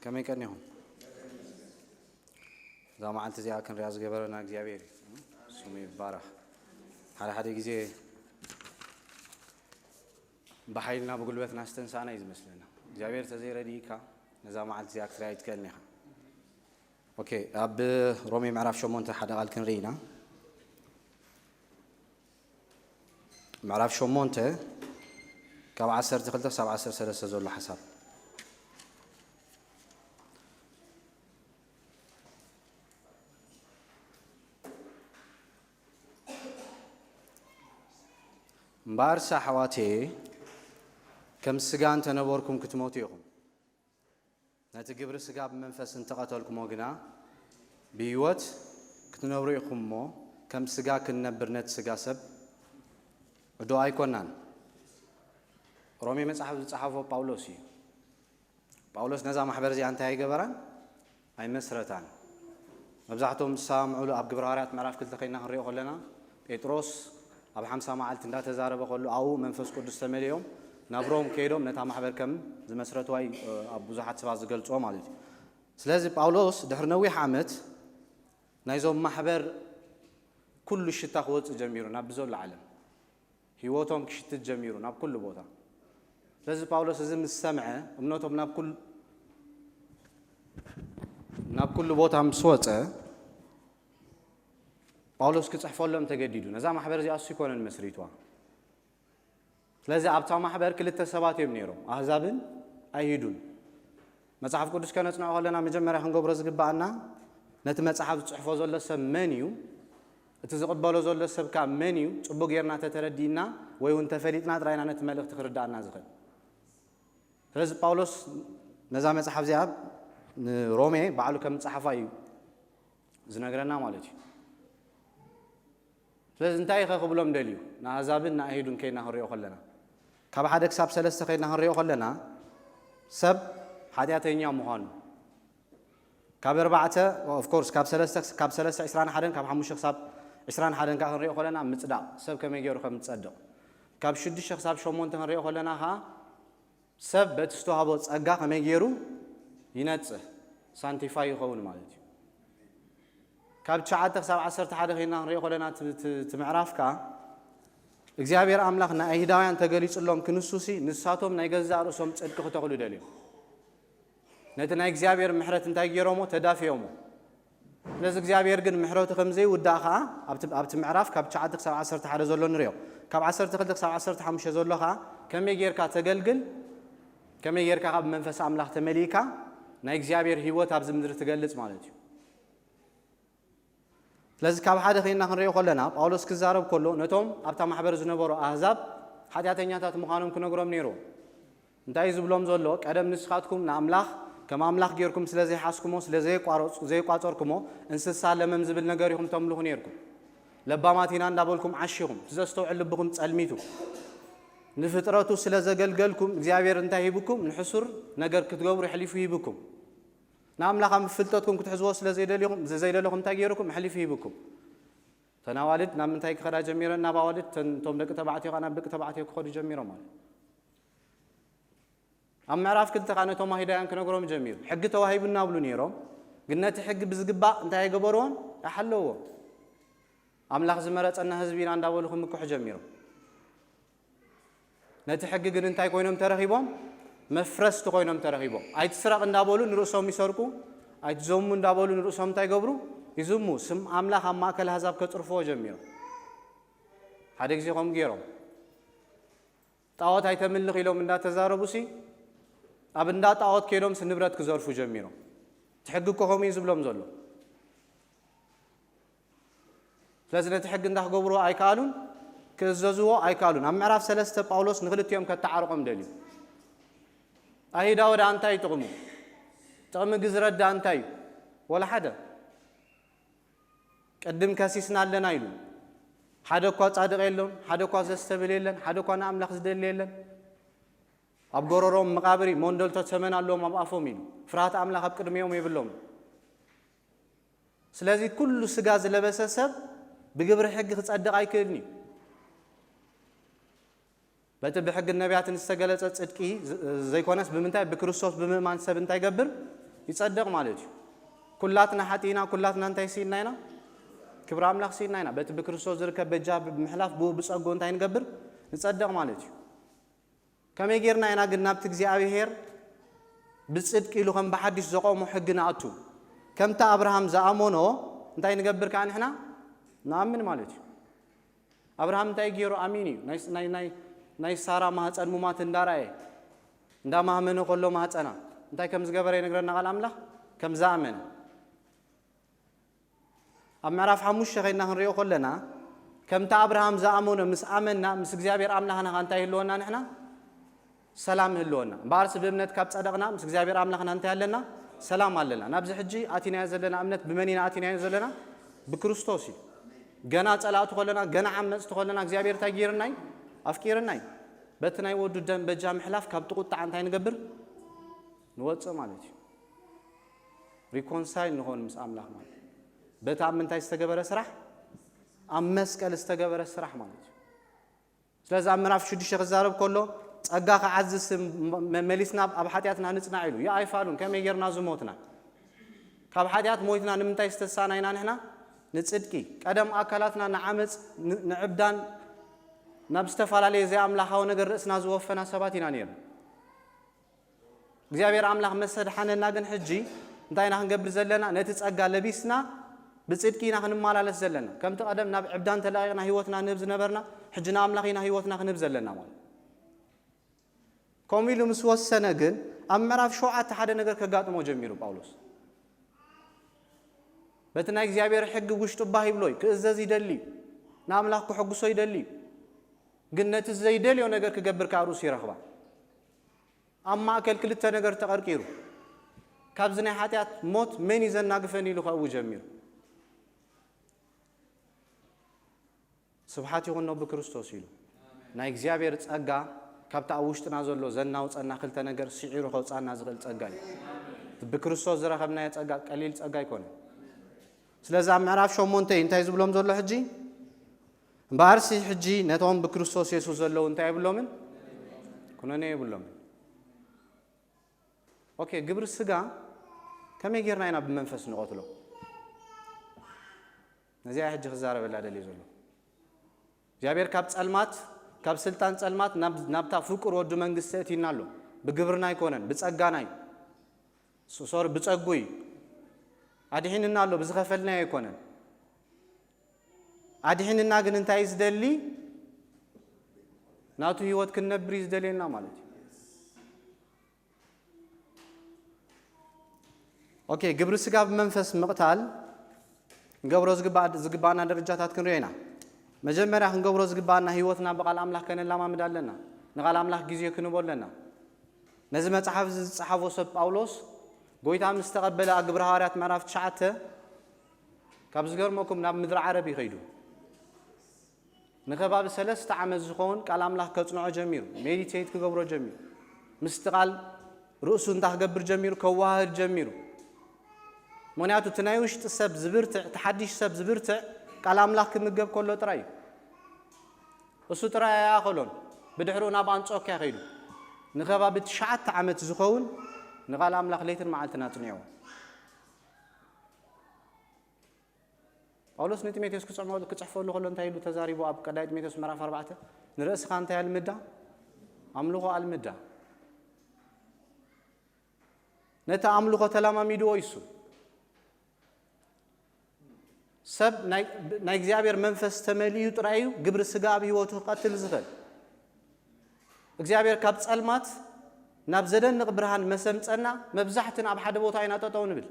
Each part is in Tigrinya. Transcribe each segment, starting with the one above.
ከመይ ቀኒኹም? እዛ መዓልቲ እዚኣ ክንሪኣ ዝገበረና እግዚኣብሔር እዩ። ስሙ ይባረኽ። ሓደ ሓደ ግዜ ብሓይልና ብጉልበትና ዝተንሳእና እዩ ዝመስለና። እግዚኣብሔር ተዘይረድኢካ ነዛ መዓልቲ እዚኣ ክትሪኣ ኣይትክእልን ኢኻ። ኦኬ፣ ኣብ ሮሜ ምዕራፍ ሸሞንተ ሓደ ቃል ክንርኢ ኢና። ምዕራፍ ሸሞንተ ካብ ዓሰርተ ክልተ ክሳብ ዓሰርተ ሰለስተ ዘሎ ሓሳብ። እምበኣርስ ኣሕዋተየ፣ ከም ስጋ እንተነበርኩም ክትሞቱ ኢኹም። ነቲ ግብሪ ስጋ ብመንፈስ እንተቐተልኩሞ ግና ብህይወት ክትነብሩ ኢኹም እሞ፣ ከም ስጋ ክንነብር ነቲ ስጋ ሰብ ዕዶ ኣይኮናን። ሮሜ መጽሓፍ ዝጸሓፎ ጳውሎስ እዩ። ጳውሎስ ነዛ ማሕበር እዚኣ እንታይ ኣይገበራን? ኣይመስረታን። መብዛሕትኦም ዝሰማምዑሉ ኣብ ግብረ ሃዋርያት ምዕራፍ ክልተ ኮይና ክንሪኦ ከለና፣ ጴጥሮስ ኣብ ሓምሳ መዓልቲ እንዳተዛረበ ከሎ ኣብኡ መንፈስ ቅዱስ ተመሊኦም ናብ ሮም ከይዶም ነታ ማሕበር ከም ዝመስረትዋ እዩ ኣብ ብዙሓት ሰባት ዝገልጾ ማለት እዩ። ስለዚ ጳውሎስ ድሕሪ ነዊሕ ዓመት ናይዞም ማሕበር ኩሉ ሽታ ክወጽእ ጀሚሩ ናብ ብዘሎ ዓለም ህይወቶም ክሽትት ጀሚሩ ናብ ኩሉ ቦታ። ስለዚ ጳውሎስ እዚ ምስ ሰምዐ እምነቶም ናብ ኩሉ ናብ ኩሉ ቦታ ምስ ወጸ ጳውሎስ ክጽሕፈሎም ተገዲዱ። ነዛ ማሕበር እዚኣ እሱ ኣይኮነን መስሪትዋ። ስለዚ ኣብታ ማሕበር ክልተ ሰባት እዮም ነይሮም፣ ኣህዛብን ኣይሁድን። መጽሓፍ ቅዱስ ከነጽንዖ ከለና መጀመርያ ክንገብሮ ዝግባኣና ነቲ መጽሓፍ ዝጽሕፎ ዘሎ ሰብ መን እዩ፣ እቲ ዝቕበሎ ዘሎ ሰብ ከኣ መን እዩ ጽቡቕ ጌርና ተተረዲእና ወይ እውን ተፈሊጥና ጥራይና ነቲ መልእኽቲ ክርዳእና ዝኽእል። ስለዚ ጳውሎስ ነዛ መጽሓፍ እዚኣ ንሮሜ ባዕሉ ከም ዝጸሓፋ እዩ ዝነግረና ማለት እዩ። ስለዚ እንታይ ኢኸ ክብሎም ደልዩ? ንኣህዛብን ንኣይሁድን ከይና ክንሪኦ ከለና ካብ ሓደ ክሳብ ሰለስተ ከይና ክንሪኦ ከለና ሰብ ሓጢኣተኛ ምዃኑ ካብ ኣርባዕተ of course ካብ ሰለስተ ካብ ሰለስተ ዕስራን ሓደን ካብ ሓሙሽተ ክሳብ ዕስራን ሓደን ከዓ ክንሪኦ ከለና ምጽዳቕ ሰብ ከመይ ገይሩ ከም ዝጸድቕ ካብ ሽዱሽተ ክሳብ ሸሞንተ ክንሪኦ ከለና ከዓ ሰብ በቲ ዝተዋህቦ ጸጋ ከመይ ገይሩ ይነጽህ ሳንቲፋይ ይኸውን ማለት እዩ። ካብ ትሽዓተ ክሳብ ዓሰርተ ሓደ ኮይና ክንሪኦ ከለና እቲ ምዕራፍ ከዓ እግዚኣብሔር ኣምላኽ ንኣይሁዳውያን ተገሊጹሎም ክንሱሲ ንሳቶም ናይ ገዛእ ርእሶም ጽድቂ ክተኽሉ ደልዮም ነቲ ናይ እግዚኣብሔር ምሕረት እንታይ ገይሮሞ ተዳፍዮሞ። ስለዚ እግዚኣብሔር ግን ምሕረቱ ከም ዘይውዳእ ከዓ ኣብቲ ኣብቲ ምዕራፍ ካብ ትሽዓተ ክሳብ ዓሰርተ ሓደ ዘሎ ንሪኦ። ካብ ዓሰርተ ክልተ ክሳብ ዓሰርተ ሓሙሽተ ዘሎ ከዓ ከመይ ጌርካ ተገልግል፣ ከመይ ጌርካ ካብ መንፈስ ኣምላኽ ተመሊእካ ናይ እግዚኣብሔር ህይወት ኣብዚ ምድሪ ትገልጽ ማለት እዩ። ስለዚ ካብ ሓደ ኮይና ክንሪኦ ከለና ጳውሎስ ክዛረብ ከሎ ነቶም ኣብታ ማሕበር ዝነበሩ ኣህዛብ ሓጢኣተኛታት ምዃኖም ክነግሮም ነይሩ። እንታይ እዩ ዝብሎም ዘሎ? ቀደም ንስኻትኩም ንኣምላኽ ከም ኣምላኽ ጌርኩም ስለ ዘይሓዝኩሞ ስለ ዘይቋረጹ ዘይቋጸርኩሞ እንስሳ ለመም ዝብል ነገር ኢኹም ተምልኹ ነይርኩም። ለባማት ኢና እንዳበልኩም ዓሺኹም፣ እቲ ዘስተውዕል ልብኹም ጸልሚቱ። ንፍጥረቱ ስለ ዘገልገልኩም እግዚኣብሔር እንታይ ሂብኩም? ንሕሱር ነገር ክትገብሩ የሕሊፉ ሂብኩም። ንኣምላኽ ኣብ ፍልጠትኩም ክትሕዝዎ ስለ ዘይደሊኹም ዘይደለኹም እንታይ ገይርኩም? ኣሕሊፉ ሂብኩም። ተን ኣዋልድ ናብ ምንታይ ክኸዳ ጀሚረን? ናብ ኣዋልድ፣ ተን እቶም ደቂ ተባዕትዮ ከኣ ናብ ደቂ ተባዕትዮ ክኸዱ ጀሚሮም ማለት እዩ። ኣብ ምዕራፍ ክልተ ከኣ ነቶም ኣይሁዳውያን ክነግሮም ጀሚሩ። ሕጊ ተዋሂቡና ብሉ ነይሮም፣ ግን ነቲ ሕጊ ብዝግባእ እንታይ ኣይገበርዎን? ኣይሓለውዎን። ኣምላኽ ዝመረጸና ህዝቢ ኢና እንዳበሉ ክምክሑ ጀሚሮም። ነቲ ሕጊ ግን እንታይ ኮይኖም ተረኺቦም? መፍረስቲ ኮይኖም ተረኺቦም። ኣይትስረቕ እንዳበሉ ንርእሶም ይሰርቁ፣ ኣይትዘሙ እንዳበሉ ንርእሶም እንታይ ይገብሩ? ይዝሙ። ስም ኣምላኽ ኣብ ማእከል ኣህዛብ ከጽርፍዎ ጀሚሮም። ሓደ ግዜ ከምኡ ገይሮም። ጣዖት ኣይተምልኽ ኢሎም እንዳተዛረቡሲ ኣብ እንዳ ጣዖት ከይዶምሲ ንብረት ክዘርፉ ጀሚሮም። እቲ ሕጊ እኮ ከምኡ እዩ ዝብሎም ዘሎ። ስለዚ ነቲ ሕጊ እንታይ ክገብርዎ ኣይከኣሉን፣ ክእዘዝዎ ኣይከኣሉን። ኣብ ምዕራፍ ሰለስተ ጳውሎስ ንክልቲኦም ከተዓርቆም ደልዩ። ኣይሁዳዊ ደኣ እንታይ እዩ ጥቕሙ? ጥቕሚ ግዝረት ደኣ እንታይ እዩ? ወላ ሓደ። ቅድም ከሲስና ኣለና ኢሉ። ሓደ እኳ ጻድቕ የሎን፣ ሓደ እኳ ዘስተብል የለን፣ ሓደ እኳ ንኣምላኽ ዝደሊ የለን። ኣብ ጎረሮም መቓብር እዩ፣ መንደልቶ ሰመን ኣለዎም ኣብ ኣፎም ኢሉ። ፍርሃት ኣምላኽ ኣብ ቅድሚኦም የብሎም። ስለዚ ኩሉ ስጋ ዝለበሰ ሰብ ብግብሪ ሕጊ ክጸድቕ ኣይክእልን እዩ። በቲ ብሕግን ነቢያትን ዝተገለጸ ጽድቂ ዝ-፣ ዘይኮነስ ብምንታይ? ብክርስቶስ ብምእማን ሰብ እንታይ ይገብር? ይጸድቕ ማለት እዩ። ኩላትና ሓጢእና፣ ኩላትና እንታይ ስኢና ኢና? ክብሪ ኣምላኽ ስኢና ኢና። በቲ ብክርስቶስ ዝርከብ በጃ ብምሕላፍ ብኡ ብጸግኡ እንታይ ንገብር? ንጸድቕ ማለት እዩ። ከመይ ጌርና ኢና ግን ናብቲ እግዚኣብሔር ብጽድቂ ኢሉ ከም ብሓድሽ ዘቆሞ ሕጊ ንኣቱ? ከምቲ ኣብርሃም ዝኣመኖ እንታይ ንገብር ከኣ ንሕና? ንኣምን ማለት እዩ። ኣብርሃም እንታይ ገይሩ? ኣሚን እዩ። ናይ ናይ ናይ ናይ ሳራ ማህፀን ሙማት እንዳረኣየ፣ እንዳማህመነ ከሎ ማህፀና እንታይ ከም ዝገበረ ይነግረና ቃል ኣምላኽ። ከም ዝኣመነ ኣብ ምዕራፍ ሓሙሽተ ከይድና ክንሪኦ ከለና፣ ከምቲ ኣብርሃም ዝኣመኖ ምስ ኣመንና፣ ምስ እግዚኣብሔር ኣምላኽና ከ እንታይ ይህልወና ንሕና? ሰላም ይህልወና። እምበኣርሲ ብእምነት ካብ ጸደቕና፣ ምስ እግዚኣብሔር ኣምላኽና እንታይ ኣለና? ሰላም ኣለና። ናብዚ ሕጂ ኣቲናዮ ዘለና እምነት ብመን ኢና ኣቲናዮ ዘለና? ብክርስቶስ እዩ። ገና ጸላእቲ ከለና፣ ገና ዓመጽቲ ከለና እግዚኣብሔር እንታይ ገይርናይ? ኣፍቂርናይ። በቲ ናይ ወዱ ደም በጃ ምሕላፍ ካብቲ ቁጣዕ እንታይ ንገብር? ንወጽእ ማለት እዩ። ሪኮንሳይል ንኾን ምስ ኣምላኽ ማለት እዩ። በቲ ኣብ ምንታይ ዝተገበረ ስራሕ? ኣብ መስቀል ዝተገበረ ስራሕ ማለት እዩ። ስለዚ ኣብ ምዕራፍ ሽዱሽተ ክዛረብ ከሎ፣ ጸጋ ክዓዝስ መ-፣ መሊስና ኣብ ሓጢኣትና ንጽናዕ ኢሉ። ያ ኣይፋሉን፣ ከመይ ጌርና ዝሞትና? ካብ ሓጢኣት ሞይትና ንምንታይ ዝተሳናይና ንሕና? ንጽድቂ። ቀደም ኣካላትና ንዓመጽ፣ ን-፣ ንዕብዳን፣ ናብ ዝተፈላለየ ዘይኣምላኻዊ ነገር ርእስና ዝወፈና ሰባት ኢና ነይርና። እግዚኣብሔር ኣምላኽ መሰድሓነና ግን ሕጂ እንታይ ኢና ክንገብር ዘለና? ነቲ ጸጋ ለቢስና ብጽድቂ ኢና ክንመላለስ ዘለና። ከምቲ ቀደም ናብ ዕብዳን ተለቒቕና ህይወትና ንህብ ዝነበርና፣ ሕጂ ንኣምላኽ ኢና ህይወትና ክንህብ ዘለና ማለት። ከምኡ ኢሉ ምስ ወሰነ ግን ኣብ ምዕራፍ ሸውዓተ ሓደ ነገር ከጋጥሞ ጀሚሩ ጳውሎስ። በቲ ናይ እግዚኣብሔር ሕጊ ውሽጡ ባህ ይብሎ እዩ፣ ክእዘዝ ይደሊ እዩ፣ ንኣምላኽ ክሕጉሶ ይደሊ እዩ። ግን ነቲ ዘይደልዮ ነገር ክገብር ከኣ ርእሱ ይረኽባ። ኣብ ማእከል ክልተ ነገር ተቐርቂሩ፣ ካብዚ ናይ ሓጢኣት ሞት መን እዩ ዘናግፈኒ ኢሉ ከእዊ ጀሚሩ። ስብሓት ይኹኖ ብክርስቶስ ኢሉ። ናይ እግዚኣብሔር ጸጋ ካብቲ ኣብ ውሽጥና ዘሎ ዘናውጸና ክልተ ነገር ስዒሩ ከውጻና ዝኽእል ጸጋ እዩ። ብክርስቶስ ዝረኸብናዮ ጸጋ ቀሊል ጸጋ ኣይኮነን። ስለዚ ኣብ ምዕራፍ ሸሞንተ እንታይ ዝብሎም ዘሎ ሕጂ? እምበኣርሲ ሕጂ ነቶም ብክርስቶስ የሱስ ዘለዉ እንታይ የብሎምን? ኩነኔ የብሎምን። ኦኬ፣ ግብሪ ስጋ ከመይ ጌርና ኢና ብመንፈስ ንቐትሎ? ነዚኣ ሕጂ ክዛረበላ ደልየ ዘሎ። እግዚኣብሔር ካብ ጸልማት፣ ካብ ስልጣን ጸልማት ናብ-፣ ናብታ ፍቁር ወዱ መንግስቲ እቲና ኣሎ። ብግብርና ኣይኮነን፣ ብጸጋና እዩ። ሶ-፣ ሶሪ፣ ብጸጉ እዩ። ኣድሒንና ኣሎ፣ ብዝኸፈልናዮ ኣይኮነን። ኣድሒንና ግን እንታይ እዩ ዝደሊ? ናቱ ህይወት ክንነብር እዩ ዝደልየና ማለት እዩ። ኦኬ፣ ግብሪ ስጋ ብመንፈስ ምቕታል ክንገብሮ ዝግባእ-፣ ዝግባኣና ደረጃታት ክንሪኦ ኢና። መጀመርያ ክንገብሮ ዝግባኣና ህይወትና ብቓል ኣምላኽ ከነላማምድ ኣለና። ንቓል ኣምላኽ ግዜ ክንቦ ኣለና። ነዚ መጽሓፍ እዚ ዝጸሓፎ ሰብ ጳውሎስ፣ ጎይታ ምስ ተቐበለ ኣብ ግብሪ ሃዋርያት ምዕራፍ ትሽዓተ፣ ካብ ዝገርመኩም ናብ ምድሪ ዓረብ እዩ ከይዱ። ንከባቢ ሰለስተ ዓመት ዝኸውን ቃል ኣምላኽ ከጽንዖ ጀሚሩ፣ ሜዲቴት ክገብሮ ጀሚሩ። ምስቲ ቃል ርእሱ እንታይ ክገብር ጀሚሩ? ከወሃህድ ጀሚሩ። ምኽንያቱ እቲ ናይ ውሽጢ ሰብ ዝብርትዕ፣ እቲ ሓድሽ ሰብ ዝብርትዕ ቃል ኣምላኽ ክምገብ ከሎ ጥራይ እዩ። እሱ ጥራይ ኣይኣኸሎን። ብድሕሪኡ ናብ ኣንጾክያ ከይዱ። ንከባቢ ትሽዓተ ዓመት ዝኸውን ንቃል ኣምላኽ ለይትን መዓልትን ኣጽኒዕዎ። ጳውሎስ ንጢሞቴዎስ ክጽዕሞ-፣ ክጽሕፈሉ ከሎ እንታይ ኢሉ ተዛሪቡ? ኣብ ቀዳማይ ጢሞቴዎስ ምዕራፍ ኣርባዕተ፣ "ንርእስኻ እንታይ ኣልምዳ? ኣምልኾ ኣልምዳ." ነቲ ኣምልኾ ተለማሚድዎ እዩ እሱ። ሰብ ናይ፣ ናይ እግዚኣብሔር መንፈስ ተመሊኡ ጥራይ እዩ ግብሪ ስጋ ኣብ ህይወቱ ክቐትል ዝኽእል። እግዚኣብሔር ካብ ጸልማት ናብ ዘደንቕ ብርሃን መሰምጸና መብዛሕትና ኣብ ሓደ ቦታ ኢና ጠጠው ንብል።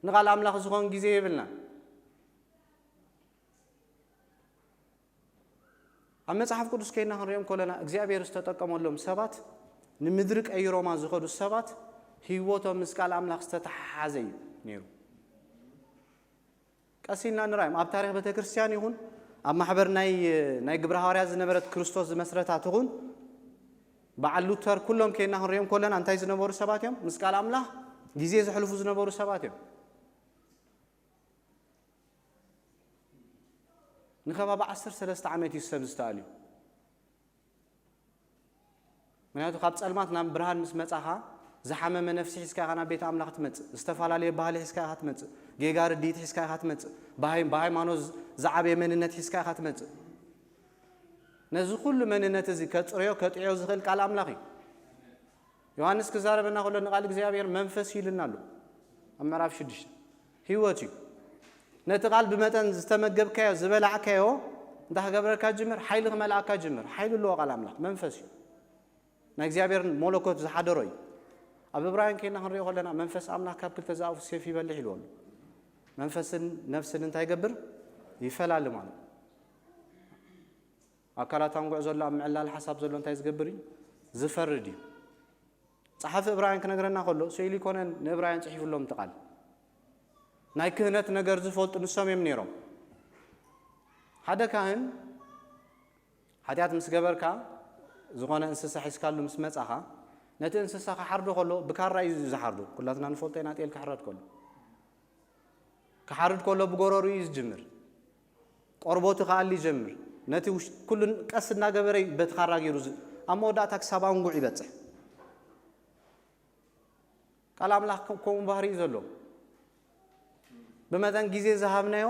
ንቓል ኣምላኽ ዝኾን ግዜ የብልናን። ኣብ መጽሓፍ ቅዱስ ከይና ክንሪኦም ከለና እግዚኣብሔር ዝተጠቀመሎም ሰባት ንምድሪ ቀይሮማ ዝኸዱ ሰባት ህይወቶም ምስ ቃል ኣምላኽ ዝተተሓሓዘ እዩ ነይሩ። ቀስ ኢልና ንርኣዮም። ኣብ ታሪኽ ቤተ ክርስቲያን ይኹን ኣብ ማሕበር ናይ፣ ናይ ግብረ ሃዋርያት ዝነበረት ክርስቶስ ዝመስረታ ትኹን በዓል ሉተር ኩሎም ከይና ክንሪኦም ከለና እንታይ ዝነበሩ ሰባት እዮም? ምስ ቃል ኣምላኽ ግዜ ዘሕልፉ ዝነበሩ ሰባት እዮም። ንከባቢ ዓሰርተ ሰለስተ ዓመት እዩ ሰብ ዝተኣልዩ። ምክንያቱ ካብ ጸልማት ናብ ብርሃን ምስ መጻኻ ዝሓመመ ነፍሲ ሒዝካ ኢኻ ናብ ቤት ኣምላኽ ትመጽእ። ዝተፈላለየ ባህሊ ሒዝካ ኢኻ ትመጽእ። ጌጋ ርድኢት ሒዝካ ኢኻ ትመጽእ። ብሃይ-፣ ብሃይማኖት ዝዓበየ መንነት ሒዝካ ኢኻ ትመጽእ። ነዚ ኩሉ መንነት እዚ ከጽርዮ፣ ከጥዕዮ ዝኽእል ቃል ኣምላኽ እዩ። ዮሃንስ ክዛረበና ከሎ ንቃል እግዚኣብሔር መንፈስ እዩ ኢልና ኣሎ። ኣብ ምዕራፍ ሽዱሽተ ህይወት እዩ። ነቲ ቃል ብመጠን ዝተመገብካዮ፣ ዝበላዕካዮ፣ እንታይ ክገብረካ ጅምር? ሓይሊ ክመልኣካ ጅምር። ሓይሊ ኣለዎ ቃል ኣምላኽ፣ መንፈስ እዩ። ናይ እግዚኣብሔር መለኮት ዝሓደሮ እዩ። ኣብ ዕብራውያን ከይና ክንሪኦ ከለና መንፈስ ኣምላኽ ካብ ክልተ ዝኣፉ ሴፍ ይበልሕ ኢልዎ ኣሎ። መንፈስን ነፍስን እንታይ ይገብር? ይፈላሊ ማለት እዩ። ኣካላት ኣንጉዕ ዘሎ ኣብ ምዕላል ሓሳብ ዘሎ እንታይ ዝገብር እዩ? ዝፈርድ እዩ። ጸሓፊ ዕብራውያን ክነግረና ከሎ ስኢሉ ይኮነን ንዕብራውያን ጽሒፉሎም እቲ ቃል። ናይ ክህነት ነገር ዝፈልጡ ንሶም እዮም ነይሮም። ሓደ ካህን ሓጢኣት ምስ ገበርካ ዝኾነ እንስሳ ሒዝካሉ ምስ መጻኻ ነቲ እንስሳ ክሓርዶ ከሎ ብካራ እዩ ዝሓርዶ። ኩላትና ንፈልጦ ኢና ጤል ክሕረድ ከሎ። ክሓርድ ከሎ ብጎረሩ እዩ ዝጅምር። ቆርቦቱ ክኣሊ ይጀምር። ነቲ ውሽ-፣ ኩሉ ቀስ እናገበረ እዩ በቲ ካራ ገይሩ ዝ-፣ ኣብ መወዳእታ ክሳብ ኣንጉዕ ይበጽሕ። ቃል ኣምላኽ ከ-፣ ከምኡ ባህሪ እዩ ዘሎ። ብመጠን ግዜ ዝሃብናዮ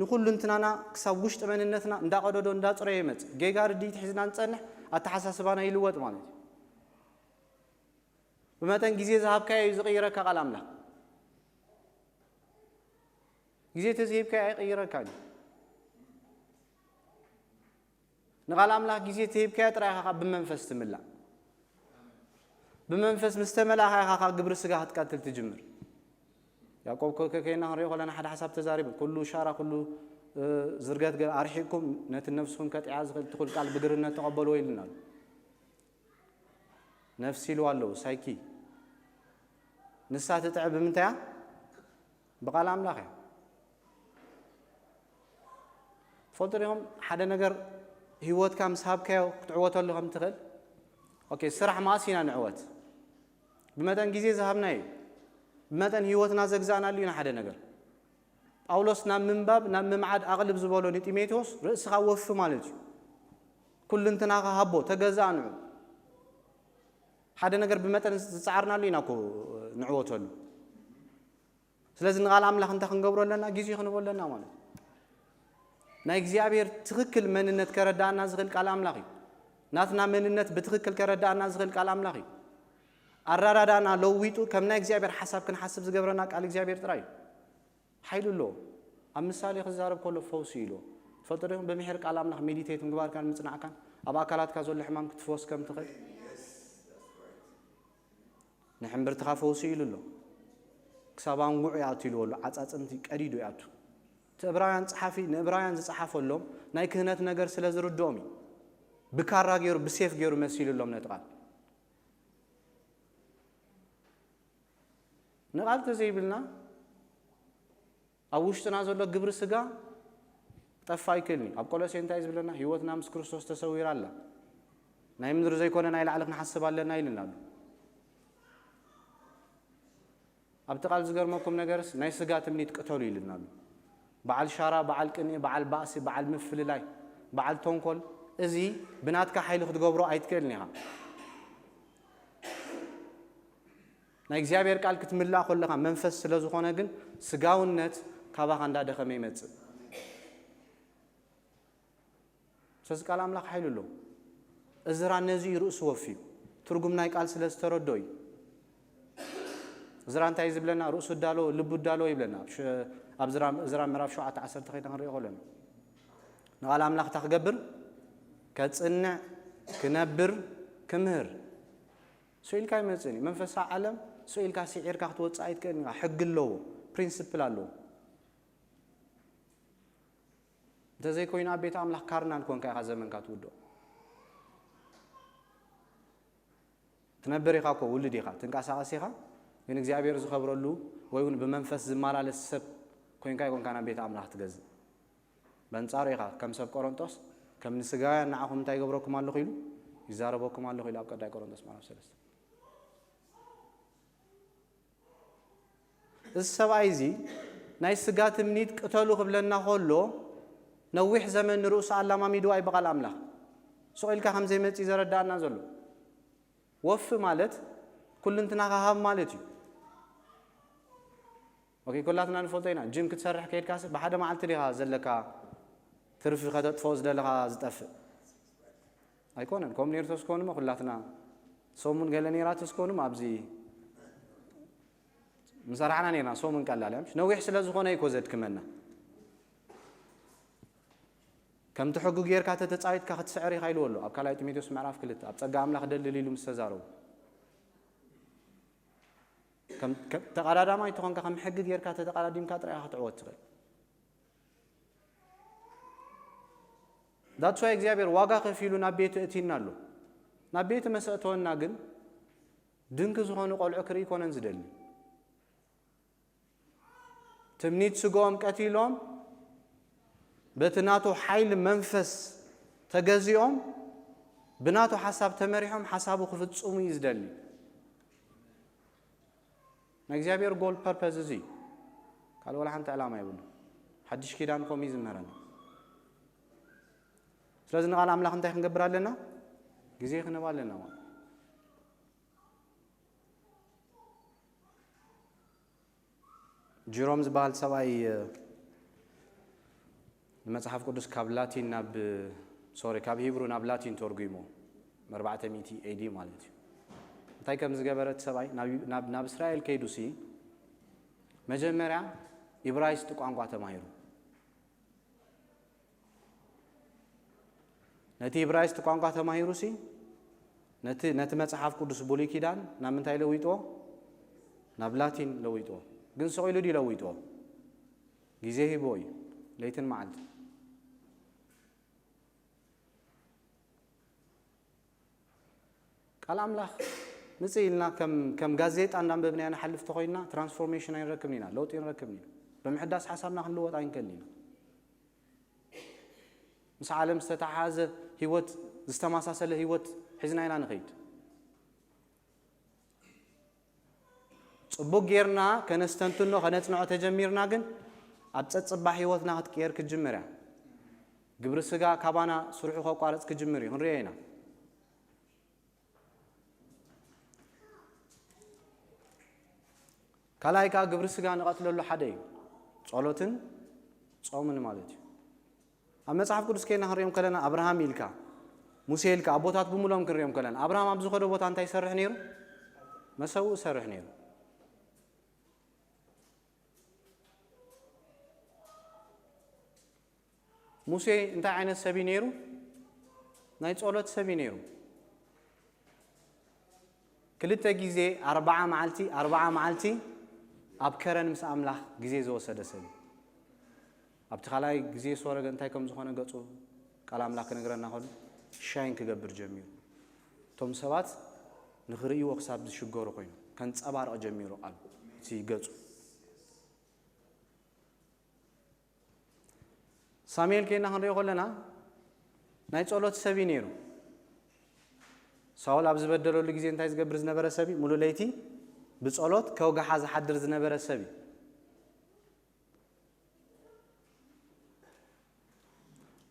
ንኹሉ እንትናና ክሳብ ውሽጢ መንነትና እንዳቐደዶ እንዳጽረዮ ይመጽእ። ጌጋ ርድኢት ሒዝና ንጸንሕ ኣተሓሳስባና ይልወጥ ማለት እዩ። ብመጠን ግዜ ዝሃብካዮ እዩ ዝቕይረካ ቃል ኣምላኽ። ግዜ ተዝሂብካዮ ኣይቕይረካን እዩ። ንቓል ኣምላኽ ግዜ ተሂብካዮ ጥራይ ኢኻ ካብ ብመንፈስ ትምላእ። ብመንፈስ ምስ ተመላእኻ ኢኻ ካብ ግብሪ ስጋ ክትቀትል ትጅምር። ያዕቆብ ከ-፣ ከ-፣ ከይና ክንሪኦ ከለና ሓደ ሓሳብ ተዛሪቡ፣ "ኩሉ ሻራ፣ ኩሉ፣ እ፣ ዝርገት ገ-፣ ኣርሒቕኩም ነቲ ነፍስኹም ከጥዕያ ዝኽእል ትኹል ቃል ብግርነት ተቐበልዎ" ኢሉና ኣሎ። ነፍሲ ኢልዋ ኣለዉ፣ ሳይኪ። ንሳ ትጥዕ ብምንታይ እያ? ብቓል ኣምላኽ እያ። ትፈልጡ ዲኹም? ሓደ ነገር ህይወትካ ምስ ሃብካዮ ክትዕወተሉ ከም ትኽእል። ኦኬ፣ ስራሕ መኣስ ኢና ንዕወት? ብመጠን ግዜ ዝሃብናዮ እዩ። ብመጠን ህይወትና ዘግዛእናሉ ኢና ሓደ ነገር። ጳውሎስ ናብ ምንባብ፣ ናብ ምምዓድ ኣቕልብ ዝበሎ ንጢሞቴዎስ፣ ርእስኻ ወፊ ማለት እዩ። ኩልንትናኻ ሃቦ፣ ተገዛእ ንዑ። ሓደ ነገር ብመጠን ዝጸዓርናሉ ኢና እኮ ንዕወተሉ። ስለዚ ንቓል ኣምላኽ እንታይ ክንገብሮ ኣለና? ግዜ ክንህቦ ኣለና ማለት እዩ። ናይ እግዚኣብሔር ትኽክል መንነት ከረድኣና ዝኽእል ቃል ኣምላኽ እዩ። ናትና መንነት ብትኽክል ከረድኣና ዝኽእል ቃል ኣምላኽ እዩ። ኣረዳድኣና ለዊጡ ከም ናይ እግዚኣብሔር ሓሳብ ክንሓስብ ዝገብረና ቃል እግዚኣብሔር ጥራይ እዩ። ሓይሊ ኣለዎ። ኣብ ምሳሌ ክዛረብ ከሎ ፈውሲ ኢልዎ። ትፈልጡ ዲኹም? ብምሒር ቃል ኣምላኽ ሜዲቴት ምግባርካን ምጽናዕካን ኣብ ኣካላትካ ዘሎ ሕማም ክትፍወስ ከም ትኽእል። ንሕምብርትኻ ፈውሲ ኢሉ ኣሎ። ክሳብ ኣንጉዕ ይኣቱ ኢልዎ ኣሎ። ዓጻጽምቲ ቀዲዱ ይኣቱ። እቲ ዕብራውያን ጸሓፊ ንዕብራውያን ዝጸሓፈሎም ናይ ክህነት ነገር ስለ ዝርድኦም እዩ። ብካራ ገይሩ፣ ብሴፍ ገይሩ መሲሉሎም ነቲ ቃል። ንቓል ተዘይብልና ኣብ ውሽጥና ዘሎ ግብሪ ስጋ ክጠፍእ ኣይክእልን እዩ። ኣብ ቆሎሴ እንታይ ዝብለና? ህይወትና ምስ ክርስቶስ ተሰዊራ ኣላ። ናይ ምድሪ ዘይኮነ ናይ ላዕሊ ክንሓስብ ኣለና ኢልና ኣሎ። ኣብቲ ቃል ዝገርመኩም ነገርስ ናይ ስጋ ትምኒት ቅተሉ ኢልና ኣሎ። በዓል ሻራ፣ በዓል ቅንኢ፣ በዓል ባእሲ፣ በዓል ምፍልላይ፣ በዓል ተንኮል፣ እዚ ብናትካ ሓይሊ ክትገብሮ ኣይትክእልን ኢኻ። ናይ እግዚኣብሔር ቃል ክትምላእ ከለኻ መንፈስ ስለ ዝኾነ ግን ስጋውነት ካባኻ እንዳደኸመ ይመጽእ። ስለዚ ቃል ኣምላኽ ሓይሊ ኣለዎ። እዝራ ነዚ እዩ ርእሱ ወፍዩ። ትርጉም ናይ ቃል ስለ ዝተረድኦ እዩ። እዝራ እንታይ እዩ ዝብለና? ርእሱ እዳሎ፣ ልቡ እዳሎ ይብለና። ኣብ ሸ-፣ ኣብ ዝራ-፣ እዝራ ምዕራፍ ሸውዓተ ዓሰርተ ከይና ክንሪኦ ከለና። ንቓል ኣምላኽ እንታይ ክገብር? ከጽንዕ፣ ክነብር፣ ክምህር። ስኢልካ ኣይመጽእን እዩ። መንፈሳዊ ዓለም ስኢልካ ስዒርካ ክትወጽእ ኣይትክእልን ኢኻ። ሕጊ ኣለዎ፣ ፕሪንስፕል ኣለዎ። እንተዘይኮይኑ ኣብ ቤት ኣምላኽ ካርናል ኮንካ ኢኻ ዘመንካ ትውድኦ። ትነብር ኢኻ እኮ፣ ውሉድ ኢኻ፣ ትንቀሳቐስ ኢኻ፣ ግን እግዚኣብሔር ዝኸብረሉ ወይ እውን ብመንፈስ ዝመላለስ ሰብ ኮንካ ኣይኮንካ ናብ ቤት ኣምላኽ ትገዝእ። በንጻሩ ኢኻ ከም ሰብ ቆሮንጦስ፣ ከም ንስጋውያን ንዓኹም እንታይ ይገብረኩም ኣለኹ ኢሉ፣ ይዛረበኩም ኣለኹ ኢሉ ኣብ ቀዳይ ቆሮንጦስ ምዕራፍ ሰለስተ። እዚ ሰብኣይ እዚ ናይ ስጋ ትምኒት ቅተሉ ክብለና ከሎ፣ ነዊሕ ዘመን ንርእሱ ኣላማሚድዋ እዩ ብቓል ኣምላኽ። ስቕ ኢልካ ከም ዘይመጽእ ዘረዳእና ዘሎ። ወፊ ማለት ኩልንትናኻ ሃብ ማለት እዩ። ኦኬ፣ ኩላትና ንፈልጦ ኢና። ጅም ክትሰርሕ ከይድካስ ብሓደ መዓልቲ ዲኻ ዘለካ ትርፊ ከተጥፍኦ ዝደለኻ ዝጠፍእ? ኣይኮነን። ከምኡ ነይሩ ተስኮኑሞ ኩላትና ሰሙን ገለ ነይራ ተስኮኑሞ ኣብዚ ምሰራሕና ነይርና። ሰሙን ቀላል እያ፣ ምሽ ነዊሕ ስለ ዝኾነ እኮ ዘድክመና። ከምቲ ሕጉ ጌርካ ተተጻዊትካ ክትስዕር ኢኻ ኢልዎ ኣሎ ኣብ ካልኣይ ጢሞቴዎስ ምዕራፍ ክልተ፣ ኣብ ጸጋ ኣምላኽ ደልል ኢሉ ምስ ተዛረቡ። ከም ከም- ተቐዳዳማይ ተኾንካ ከም ሕጊ ጌርካ ተተቐዳዲምካ ጥራይ ኢኻ ክትዕወት ትኽእል። That's why እግዚኣብሔር ዋጋ ከፊሉ ናብ ቤቱ እቲና ኣሎ። ናብ ቤቱ መሰእተወና ግን ድንክ ዝኾኑ ቆልዑ ክርኢ ኮነን ዝደሊ። ትምኒት ስግኦም ቀቲሎም በቲ ናቱ ሓይሊ መንፈስ ተገዚኦም ብናቱ ሓሳብ ተመሪሖም ሓሳቡ ክፍጽሙ እዩ ዝደሊ። ናይ እግዚኣብሔር ጎል ፐርፐዝ እዚ እዩ። ካልእ ወላ ሓንቲ ዕላማ የብሉ። ሓድሽ ኪዳን ኮም እዩ ዝምህረና። ስለዚ ንቓል ኣምላኽ እንታይ ክንገብር ኣለና? ግዜ ክንህብ ኣለና ማለት። ጅሮም ዝበሃል ሰብኣይ ንመጽሓፍ ቅዱስ ካብ ላቲን ናብ ሶሪ ካብ ሂብሩ ናብ ላቲን ተርጉሞ ኣርባዕተ ሚእቲ ኤዲ ማለት እዩ። እንታይ ከም ዝገበረ እቲ ሰብኣይ ናብ ናብ እስራኤል ከይዱሲ መጀመርያ ኢብራይስጥ ቋንቋ ተማሂሩ። ነቲ ኢብራይስጥ ቋንቋ ተማሂሩሲ ነቲ ነቲ መጽሓፍ ቅዱስ ብሉይ ኪዳን ናብ ምንታይ ለዊጥዎ? ናብ ላቲን ለዊጥዎ። ግን ስቕ ኢሉ ድዩ ለዊጥዎ? ግዜ ሂብዎ እዩ፣ ለይትን መዓልትን። ቃል ኣምላኽ ምጽእ ኢልና ከም ከም ጋዜጣ እንዳንበብናዮ ንሓልፍ ተኾይንና ትራንስፎርሜሽን ኣይንረክብን ኢና፣ ለውጢ ኣይንረክብን ኢና። ብምሕዳስ ሓሳብና ክንልወጥ ኣይንክእልን ኢና። ምስ ዓለም ዝተተሓሓዘ ህይወት ዝተመሳሰለ ህይወት ሒዝና ኢና ንኸይድ። ጽቡቅ ጌርና ከነስተንትኖ ከነጽንዖ ተጀሚርና ግን ኣብ ጸጽባሕ ህይወትና ክትቅየር ክትጅምር እያ። ግብሪ ስጋ ካባና ስርሑ ከቋርጽ ክጅምር እዩ፣ ክንሪኦ ኢና። ካልኣይ ከኣ ግብሪ ስጋ ንቐትለሉ ሓደ እዩ፣ ጸሎትን ጾምን ማለት እዩ። ኣብ መጽሓፍ ቅዱስ ከይና ክንሪኦም ከለና ኣብርሃም ኢልካ ሙሴ ኢልካ ኣቦታት ብምሎም ክንሪኦም ከለና ኣብርሃም ኣብ ዝኸዶ ቦታ እንታይ ይሰርሕ ነይሩ? መሰውእ ይሰርሕ ነይሩ። ሙሴ እንታይ ዓይነት ሰብ እዩ ነይሩ? ናይ ጸሎት ሰብ እዩ ነይሩ። ክልተ ግዜ ኣርብዓ መዓልቲ ኣርብዓ መዓልቲ ኣብ ከረን ምስ ኣምላኽ ግዜ ዝወሰደ ሰብ እዩ። ኣብቲ ካልኣይ ግዜ ዝወረደ እንታይ ከም ዝኾነ ገጹ ቃል ኣምላኽ ክነግረና ከሎ ሻይን ክገብር ጀሚሩ። እቶም ሰባት ንኽርእይዎ ክሳብ ዝሽገሩ ኮይኑ ከንጸባርቕ ጀሚሩ ቃል እቲ ገጹ። ሳሙኤል ከይና ክንሪኦ ከለና ናይ ጸሎት ሰብ እዩ ነይሩ። ሳውል ኣብ ዝበደለሉ ግዜ እንታይ ዝገብር ዝነበረ ሰብ እዩ? ሙሉእ ለይቲ ብጸሎት ከውግሓ ዝሓድር ዝነበረ ሰብ እዩ።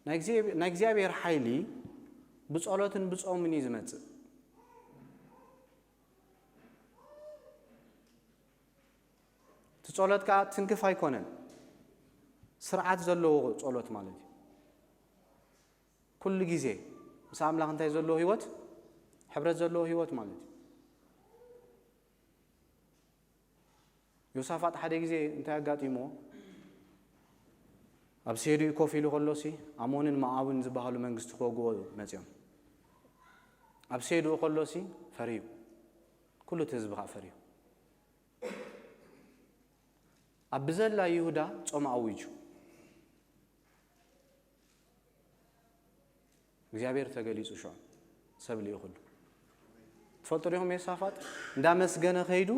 ናይ እግዚኣብሔር ሓይሊ ብጸሎትን ብጾምን እዩ ዝመጽእ። እቲ ጸሎት ከኣ ትንክፍ ኣይኮነን፣ ስርዓት ዘለዎ ጸሎት ማለት እዩ። ኩሉ ግዜ ምስ ኣምላኽ እንታይ ዘለዎ ህይወት? ሕብረት ዘለዎ ህይወት ማለት እዩ። ዮሳፋጥ ሓደ ግዜ እንታይ ኣጋጢሞ? ኣብ ሴዱኡ ኮፍ ኢሉ ከሎሲ ኣሞንን መኣብን ዝበሃሉ መንግስቲ ክወግዎ መጺኦም። ኣብ ሴዱኡ ከሎሲ ፈርዩ፣ ኩሉ እቲ ህዝቢ ከኣ ፈርዩ። ኣብ ብዘላ ይሁዳ ጾም ኣዊጁ። እግዚኣብሔር ተገሊጹ ሽዑ ሰብ ልኢኹሉ። ትፈልጡ ዲኹም? ዮሳፋጥ እንዳመስገነ ከይዱ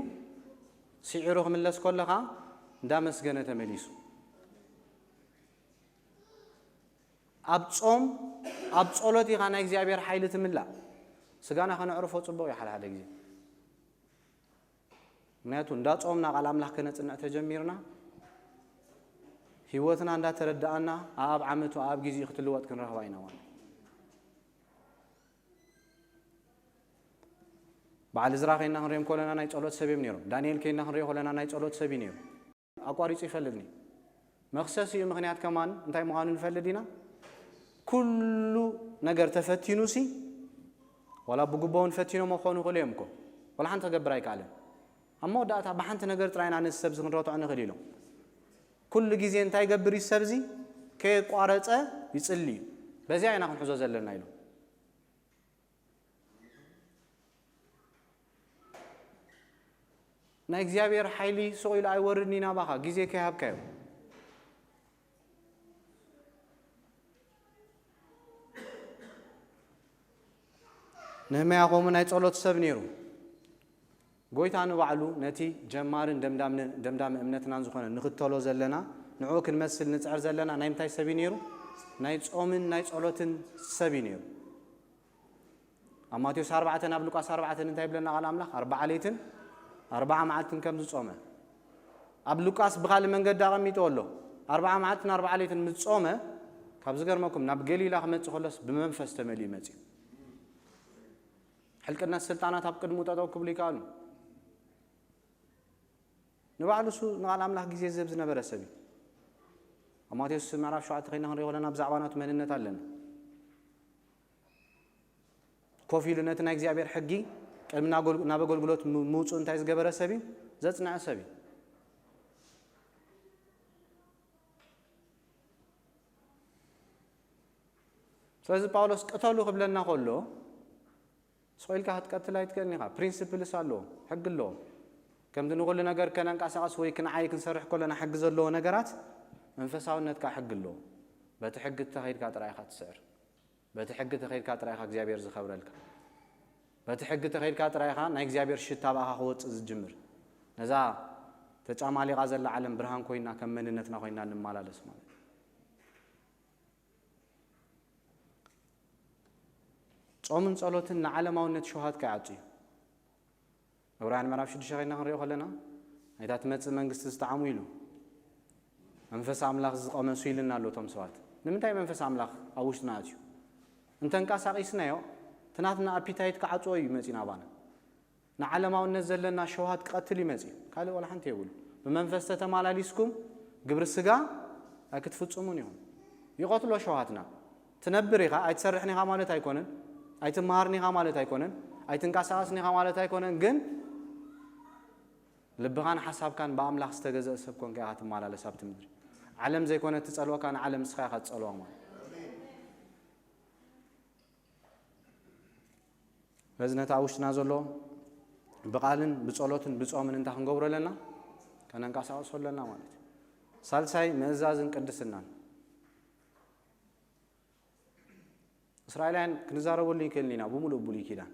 ስዒሩ ክምለስ ከለኻ እንዳመስገነ ተመሊሱ። ኣብ ጾም ኣብ ጸሎት ኢኻ ናይ እግዚኣብሔር ሓይሊ ትምላእ። ስጋና ከነዕርፎ ጽቡቕ እዩ ሓደ ሓደ ግዜ። ምክንያቱ እንዳ ጾምና ቃል ኣምላኽ ከነጽንዕ ተጀሚርና ህይወትና እንዳተረዳኣና ኣብ ዓመቱ ኣብ ግዜኡ ክትልወጥ ክንረኽባ ኢና ማለት። በዓል እዝራ ከይና ክንሪኦም ከለና ናይ ጸሎት ሰብ እዮም ነይሮም። ዳንኤል ከይና ክንሪኦ ከለና ናይ ጸሎት ሰብ እዩ ነይሩ። ኣቋሪጹ ይፈልጥኒ። መኽሰስ እዩ ምኽንያት ከማን እንታይ ምዃኑ ንፈልጥ ኢና። ኩሉ ነገር ተፈቲኑ ሲ ዋላ ብግቦ እውን ፈቲኖሞ ክኾኑ ይኽእሉ እዮም እኮ። ዋላ ሓንቲ ክገብር ኣይከኣለን። ኣብ መወዳእታ ብሓንቲ ነገር ጥራይ ኢና ነዚ ሰብ እዚ ክንረትዖ ንኽእል ኢሎም። ኩሉ ግዜ እንታይ ይገብር እዩ ሰብ እዚ? ከየቋረጸ ይጽሊ እዩ። በዚኣ ኢና ክንሕዞ ዘለና ኢሎም። ናይ እግዚኣብሔር ሓይሊ ስቕ ኢሉ ኣይወርድን እዩ ናባኻ፣ ግዜ ከይሃብካዮ። ነህምያ ከምኡ ናይ ጸሎት ሰብ ነይሩ። ጎይታ ንባዕሉ ነቲ ጀማርን ደምዳምን-፣ ደምዳሚ እምነትናን ዝኾነ ንኽተሎ ዘለና፣ ንዕኡ ክንመስል ንጽዕር ዘለና ናይ ምንታይ ሰብ እዩ ነይሩ? ናይ ጾምን ናይ ጸሎትን ሰብ እዩ ነይሩ። ኣብ ማቴዎስ ኣርባዕተ ናብ ሉቃስ ኣርባዕተ እንታይ ይብለና ቃል ኣምላኽ? ኣርባዓ ለይትን ኣርባዓ መዓልትን ከም ዝጾመ። ኣብ ሉቃስ ብኻልእ መንገዲ ኣቐሚጥዎ ኣሎ። ኣርባዓ መዓልትን ኣርባዓ ለይትን ምስ ጾመ፣ ካብ ዝገርመኩም ናብ ገሊላ ክመጽእ ከሎስ ብመንፈስ ተመሊኡ መጺኡ። ሕልቅነት ስልጣናት ኣብ ቅድሚኡ ጠጠው ክብሉ ይከኣሉ። ንባዕሉ እሱ ንቓል ኣምላኽ ግዜ ዝህብ ዝነበረ ሰብ እዩ። ኣብ ማቴዎስ ምዕራፍ ሸውዓተ ከይና ክንሪኦ ከለና ብዛዕባ ናቱ መንነት ኣለና። ኮፍ ኢሉ ነቲ ናይ እግዚኣብሔር ሕጊ ቅድሚ ናጎል-፣ ናብ ኣገልግሎት ም-፣ ምውፅኡ እንታይ ዝገበረ ሰብ እዩ? ዘጽንዐ ሰብ እዩ። ስለዚ ጳውሎስ ቅተሉ ክብለና ከሎ፣ ስቕ ኢልካ ክትቀትል ኣይትክእልን ኢኻ። ፕሪንስፕልስ ኣለዎ፣ ሕጊ ኣለዎ። ከምቲ ንኹሉ ነገር ከነንቀሳቐስ ወይ ክንዓይ ክንሰርሕ ከለና ሕጊ ዘለዎ ነገራት፣ መንፈሳውነት ከኣ ሕጊ ኣለዎ። በቲ ሕጊ እተኸይድካ ጥራይ ኢኻ ትስዕር። በቲ ሕጊ ተኸይድካ ጥራይ ኢኻ እግዚኣብሔር ዝኸብረልካ። በቲ ሕጊ ተኸይድካ ጥራይ ኢኻ ናይ እግዚኣብሔር ሽታ ብኣኻ ክወጽእ ዝጅምር። ነዛ ተጫማሊቓ ዘላ ዓለም ብርሃን ኮይና ከም መንነትና ኮይና እንመላለስ ማለት እዩ። ጾምን ጸሎትን ንዓለማውነት ሸውሃት ከይዓጹ እዩ። ዕብራውያን ምዕራፍ ሽዱሽተ ከይና ክንሪኦ ከለና፣ ናይታ ትመጽእ መንግስቲ ዝጠዓሙ ኢሉ፣ መንፈስ ኣምላኽ ዝቐመሱ ኢልና ኣሎ እቶም ሰባት። ንምንታይ መንፈስ ኣምላኽ ኣብ ውሽጥና ኣትዩ? እንተንቀሳቒስናዮ፣ እቲ ናትና ኣፒታይት ክዓጽዎ እዩ መጺኡ ናባና። ንዓለማውነት ዘለና ሸውሃት ክቐትል እዩ መጺኡ። ካልእ ዋላ ሓንቲ የብሉ። ብመንፈስ ተተማላሊስኩም ግብሪ ስጋ ኣይክትፍጽሙን ኢኹም። ይቐትሎ ሸውሃትና። ትነብር ኢኻ፣ ኣይትሰርሕን ኢኻ ማለት ኣይኮነን። ኣይትመሃርን ኢኻ ማለት ኣይኮነን። ኣይትንቀሳቐስን ኢኻ ማለት ኣይኮነን። ግን ልብኻን ሓሳብካን ብኣምላኽ ዝተገዘአ ሰብ ኮንካ ኢኻ ትመላለስ ኣብቲ ምድሪ። ዓለም ዘይኮነ ትጸልወካ፣ ንዓለም ንስኻ ኢኻ ትጸልዋ ማለት። በዚ ነቲ ኣብ ውሽጥና ዘሎ ብቓልን ብጸሎትን ብጾምን እንታይ ክንገብሮ ኣለና? ከነንቀሳቕሶ ኣለና ማለት እዩ። ሳልሳይ ምእዛዝን ቅድስናን። እስራኤላውያን ክንዛረበሉ ይክእልን ኢና ብምሉእ ብሉይ ኪዳን።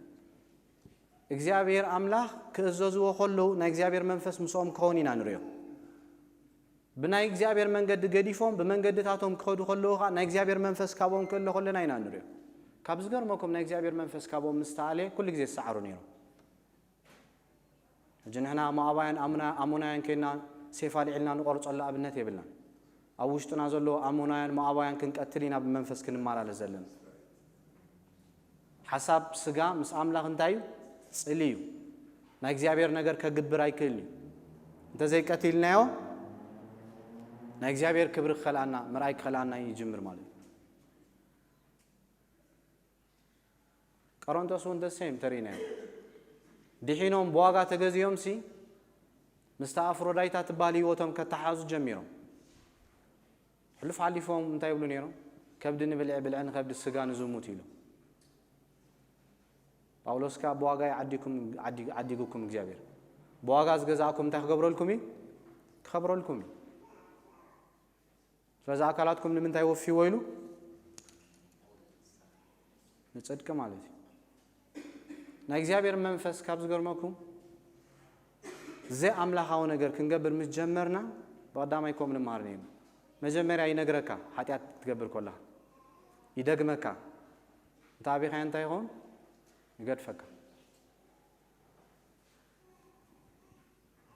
እግዚኣብሔር ኣምላኽ ክእዘዝዎ ከለዉ ናይ እግዚኣብሔር መንፈስ ምስኦም ክኸውን ኢና ንርእዮ። ብናይ እግዚኣብሔር መንገዲ ገዲፎም ብመንገድታቶም ክኸዱ ከለዉ ኸዓ ናይ እግዚኣብሔር መንፈስ ካብኦም ክእለ ከለና ኢና ንርእዮ። ካብ ዝገርመኩም ናይ እግዚኣብሔር መንፈስ ካብኦም ምስ ተኣልየ ኩሉ ግዜ ዝሰዓሩ ነይሮም። ሕጂ ንሕና ሞኣባውያን ኣሙና-፣ ኣሞናውያን ኮይና ሴፍ ኣልዒልና ንቆርጸሉ ኣብነት የብልናን። ኣብ ውሽጥና ዘሎ ኣሞናውያን ሞኣባውያን ክንቀትል ኢና ብመንፈስ ክንመላለስ ዘለና። ሓሳብ ስጋ ምስ ኣምላኽ እንታይ እዩ? ጽልኢ እዩ። ናይ እግዚኣብሔር ነገር ከግብር ኣይክእልን እዩ። እንተዘይቀቲልናዮ ናይ እግዚኣብሔር ክብሪ ክኸልኣና፣ ምርኣይ ክኸልኣና ይጅምር ማለት እዩ። ቆሮንቶስ እውን the same ተሪእናዮ። ድሒኖም ብዋጋ ተገዚኦምሲ ምስታ ኣፍሮዳይታ ትበሃል ህይወቶም ከተሓዙ ጀሚሮም። ሕሉፍ ሓሊፎም እንታይ ይብሉ ነይሮም? ከብዲ ንብልዒ ብልዒ ንኸብዲ ስጋ ንዝሙት ኢሎም። ጳውሎስ ከኣ ብዋጋ እዩ ዓዲኩም-፣ ዓዲ-፣ ዓዲጉኩም እግዚኣብሔር። ብዋጋ ዝገዛእኩም እንታይ ክገብረልኩም እዩ? ክኸብረልኩም እዩ። ስለዚ ኣካላትኩም ንምንታይ ወፊዎ ኢሉ? ንጽድቂ ማለት እዩ። ናይ እግዚኣብሔር መንፈስ ካብ ዝገርመኩም፣ ዘይኣምላኻዊ ነገር ክንገብር ምስ ጀመርና፣ ብቐዳማይ ከምኡ ንመሃር ነይርና። መጀመርያ ይነግረካ፣ ሓጢኣት ክትገብር ከለኻ። ይደግመካ። እንተ ኣቢኻዮ እንታይ ይኸውን? ይገድፈካ።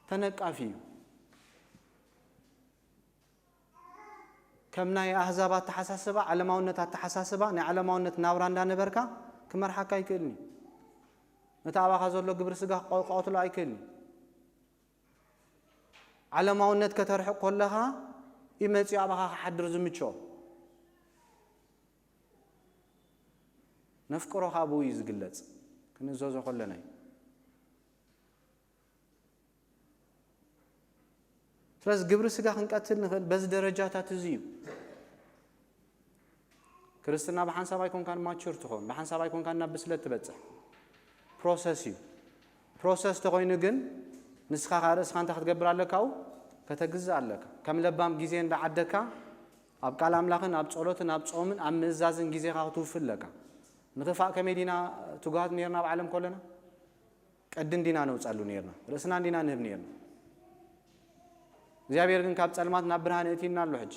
ተነቃፊ እዩ። ከም ናይ ኣህዛብ ኣተሓሳስባ፣ ዓለማውነት ኣተሓሳስባ፣ ናይ ዓለማውነት ናብራ እንዳነበርካ ክመርሓካ ኣይክእልን እዩ። ነቲ ኣባኻ ዘሎ ግብሪ ስጋ ክቐ-፣ ክቐትሎ ኣይክእልን እዩ። ዓለማውነት ከተርሕቕ ከለኻ እዩ መጺኡ ኣባኻ ክሓድር ዝምችኦ። ነፍቅሮ ካብ ብኡ እዩ ዝግለጽ። ክንእዘዞ ከለና እዩ። ስለዚ ግብሪ ስጋ ክንቀትል ንኽእል በዚ ደረጃታት እዚ እዩ። ክርስትና ብሓንሳብ ኣይኮንካን ማቹር ትኾን፣ ብሓንሳብ ኣይኮንካን ናብ ብስለት ትበጽሕ። ፕሮሰስ እዩ። ፕሮሰስ ተኾይኑ ግን ንስኻ ከኣ ርእስኻ እንታይ ክትገብር ኣለካ? ኣብኡ ከተግዝእ ኣለካ። ከም ለባም ግዜ እንዳዓደካ ኣብ ቃል ኣምላኽን ኣብ ጸሎትን ኣብ ጾምን ኣብ ምእዛዝን ግዜኻ ክትውፍእ ኣለካ። ንኽፋእ ከመይ ዲና ትጉሃት ነርና ኣብ ዓለም ከለና? ቅዲ እንዲና ነውጸሉ ነርና። ርእስና እንዲና ንህብ ነርና። እግዚኣብሔር ግን ካብ ጸልማት ናብ ብርሃን እእቲና ኣሎ። ሕጂ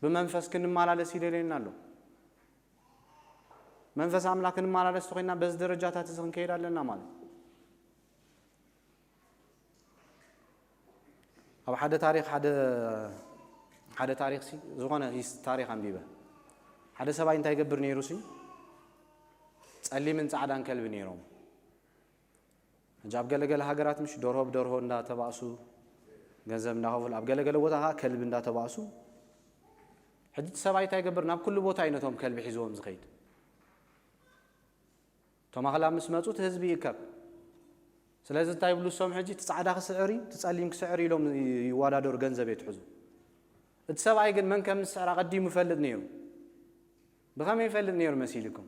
ብመንፈስ ክንመላለስ ይደልየና ኣሎ። መንፈስ ኣምላኽ ክንመላለስ ተኾይና በዚ ደረጃታት እዚ ክንከይድ ኣለና ማለት እዩ። ኣብ ሓደ ታሪኽ፣ ሓደ፣ ሓደ ታሪኽ ሲ-፣ ዝኾነ ሂስ-፣ ታሪኽ ኣንቢበ። ሓደ ሰብኣይ እንታይ ይገብር ነይሩ ሲ? ጸሊምን ጻዕዳን ከልቢ ነይሮም። ሕጂ ኣብ ገለገለ ሃገራት ምሽ ደርሆ ብደርሆ እንዳተባእሱ ገንዘብ እንዳኸፈሉ፣ ኣብ ገለገለ ቦታ ከኣ ከልቢ እንዳተባእሱ። ሕጂ እቲ ሰብኣይ እንታይ ይገብር? ናብ ኩሉ ቦታ እዩ ነቶም ከልቢ ሒዝዎም ዝኸይድ። እቶም ኣኽላብ ምስ መጹ እቲ ህዝቢ ይእከብ። ስለዚ እንታይ ይብሉ እሶም ሕጂ? እቲ ጻዕዳ ክስዕር እዩ፣ እቲ ጸሊም ክስዕር እዩ ኢሎም ይወዳደሩ፣ ገንዘብ የትሕዙ። እቲ ሰብኣይ ግን መን ከም ዝስዕር ኣቐዲሙ ይፈልጥ ነይሩ። ብኸመይ ይፈልጥ ነይሩ መሲልኩም?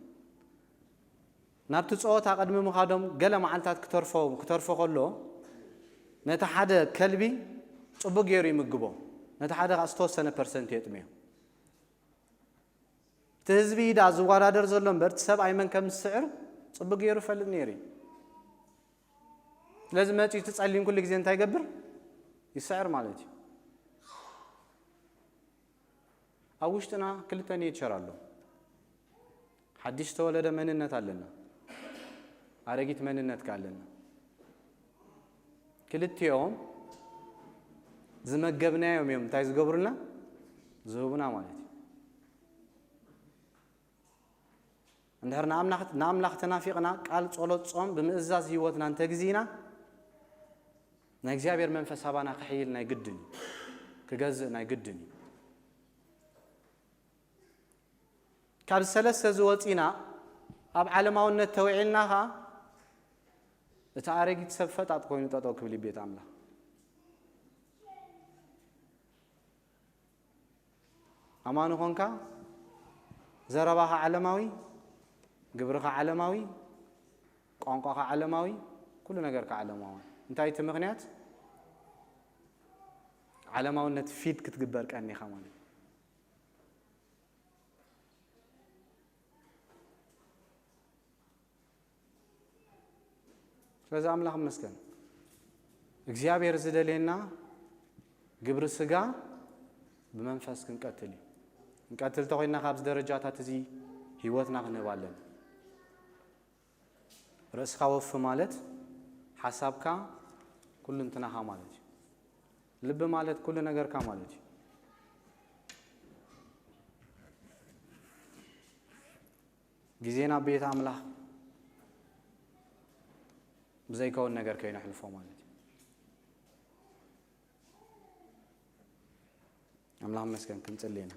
ናብቲ ጸወታ ቅድሚ ምኻዶም ገለ መዓልታት ክተርፎ፣ ክተርፎ ከሎ ነቲ ሓደ ከልቢ ጽቡቅ ገይሩ ይምግቦ፣ ነቲ ሓደ ከኣ ዝተወሰነ ፐርሰንት የጥምዮ። እቲ ህዝቢ እዩ ደኣ ዝወዳደር ዘሎ እምበር፣ እቲ ሰብኣይ መን ከም ዝስዕር ጽቡቅ ገይሩ ይፈልጥ ነይሩ እዩ። ስለዚ መጺኡ እቲ ጸሊም ኩሉ ግዜ እንታይ ይገብር? ይስዕር ማለት እዩ። ኣብ ውሽጥና ክልተ ኔቸር ኣሎ። ሓድሽ ዝተወለደ መንነት ኣለና፣ ኣረጊት መንነት ከኣ ኣለና። ክልቲኦም ዝመገብናዮም እዮም እንታይ ዝገብሩልና? ዝህቡና ማለት እዩ። እንድሕር ንኣምላኽ፣ ንኣምላኽ ተናፊቕና፣ ቃል፣ ጸሎት፣ ጾም ብምእዛዝ ህይወትና እንተግዚእና፣ ናይ እግዚኣብሔር መንፈስ ኣባና ክሕይል ናይ ግድን እዩ። ክገዝእ ናይ ግድን እዩ። ካብ ሰለስተ እዚ ወጺና ኣብ ዓለማውነት ተውዒልና ኸኣ፣ እቲ ኣረጊት ሰብ ፈጣጥ ኮይኑ ጠጠው ክብል እዩ ቤት ኣምላኽ። ኣማኒ ኾንካ፣ ዘረባኻ ዓለማዊ፣ ግብርኻ ዓለማዊ፣ ቋንቋኻ ዓለማዊ፣ ኩሉ ነገርካ ዓለማዊ። እንታይ እቲ ምኽንያት? ዓለማውነት ፊድ ክትግበር ቀኒኻ ማለት እዩ። ስለዚ ኣምላኽ ይመስገን። እግዚኣብሔር ዝደልየና ግብሪ ስጋ ብመንፈስ ክንቀትል እዩ። ክንቀትል ተኾይንና ካብዚ ደረጃታት እዚ ህይወትና ክንህብ ኣለና። ርእስኻ ወፊ ማለት ሓሳብካ ኩሉ እንትናኻ ማለት እዩ። ልቢ ማለት ኩሉ ነገርካ ማለት እዩ። ግዜና ቤት ኣምላኽ ብዘይከውን ነገር ከይነሕልፎ ማለት እዩ። ኣምላኽ መስገን ክንጽሊ ኢና።